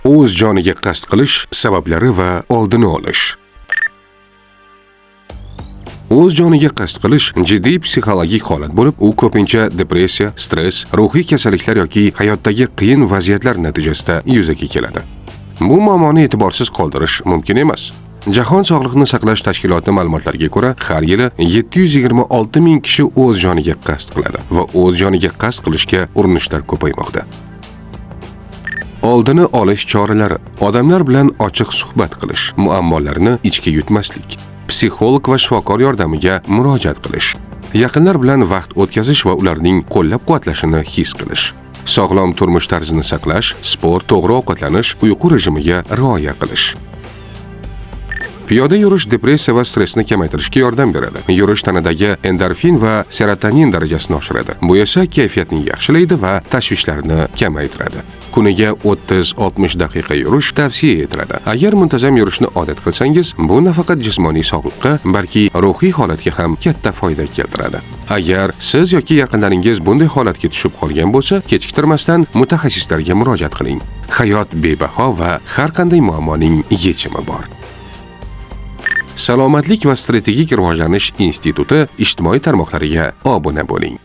O'z joniga qasd qilish sabablari va oldini olish. O'z joniga qasd qilish jiddiy psixologik holat bo'lib, u ko'pincha depressiya, stress, ruhiy kasalliklar yoki hayotdagi qiyin vaziyatlar natijasida yuzaga keladi. Bu muammoni e'tiborsiz qoldirish mumkin emas. Jahon sog'liqni saqlash tashkiloti ma'lumotlariga ko'ra, har yili 726 ming kishi o'z joniga qasd qiladi va o'z joniga qasd qilishga urinishlar ko'paymoqda. Oldini olish choralari: odamlar bilan ochiq suhbat qilish, muammolarni ichga yutmaslik, psixolog va shifokor yordamiga murojaat qilish, yaqinlar bilan vaqt o'tkazish va ularning qo'llab-quvvatlashini his qilish, sog'lom turmush tarzini saqlash, sport, to'g'ri ovqatlanish, uyqu rejimiga rioya qilish. Piyoda yurish depressiya va stressni kamaytirishga yordam beradi. Yurish tanadagi endorfin va serotonin darajasini oshiradi. Bu esa kayfiyatni yaxshilaydi va tashvishlarni kamaytiradi. Kuniga 30-60 daqiqa yurish tavsiya etiladi. Agar muntazam yurishni odat qilsangiz, bu nafaqat jismoniy sog'liqqa, balki ruhiy holatga ham katta foyda keltiradi. Agar siz yoki yaqinlaringiz bunday holatga tushib qolgan bo'lsa, kechiktirmasdan mutaxassislarga murojaat qiling. Hayot bebaho va har qanday muammoning yechimi bor. Salomatlik va strategik rivojlanish instituti ijtimoiy tarmoqlariga obuna bo'ling.